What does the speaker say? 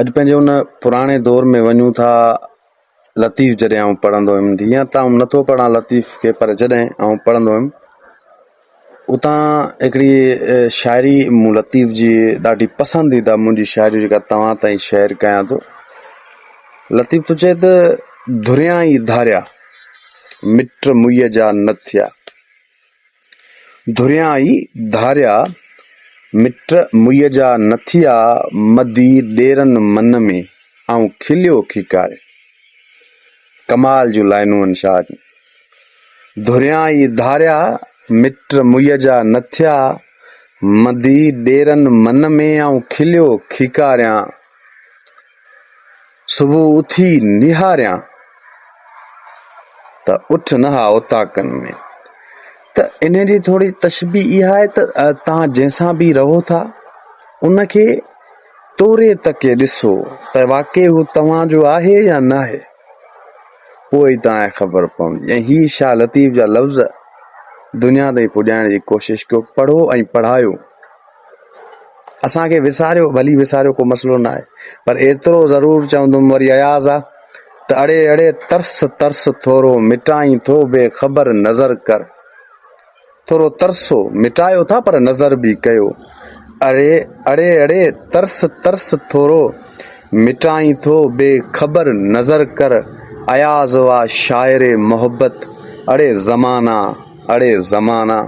اڄ پنهنجي ان پراڻي دور ۾ وڃون ٿا لطيف جڏهن آئون پڙهندو هيم هينئر ته آئون نٿو پڙهان لطيف کي پر جڏهن آئون پڙهندو هيم اتان هڪڙي شاعري مون لطيف جي ڏاڍي پسنديده منهنجي شاعري جيڪا توهان تائين شيئر ڪيان ٿو لطيف ٿو چئي ته ڌريان ئي ڌاريا مٽ موئي جا نه ٿيا ڌريان ئي ڌاريا، مٽ موئي جا نه ٿيا، مدي ڏيرن من ۾، آئون کليو کيڪاري. ڪمال جون لائنون آهن شاهه جون. ڌريان ئي ڌاريا، مٽ موئي جا نه ٿيا، مدي ڏيرن من ۾، آئون کليو کيڪاريان. صبح اٿي نهاريان ته اٺ نه ها اوطاقن ۾. ته انهي جي ٿوري تشبيهه اها آهي ته توهان جنهن سان به رهو ٿا ان کي توري تڪي ڏسو ته واقعي هو توهان جو آهي يا ناهي پوء ئي توهان کي خبر پوندي ۽ هي شاهه لطيف جا لفظ دنيا تائين پڄائڻ جي ڪوشش ڪيو پڙهو ۽ پڙهايو. اسان کي وساريو ڀلي وساريو ڪو مسئلو ناهي پر ايترو ضرور چوندم وري اياز آ ته اڙي اڙي ترس ترس ٿورو مٽائين ٿو بي خبر نظر ڪر ٿورو ترسو مٽايو ٿا پر نظر به ڪيو اڙي اڙي اڙي ترس ترس ٿورو مٽائين ٿو بي خبر نظر ڪر اياز وا شاعر محبت اڙي زمانا اڙي زمانا.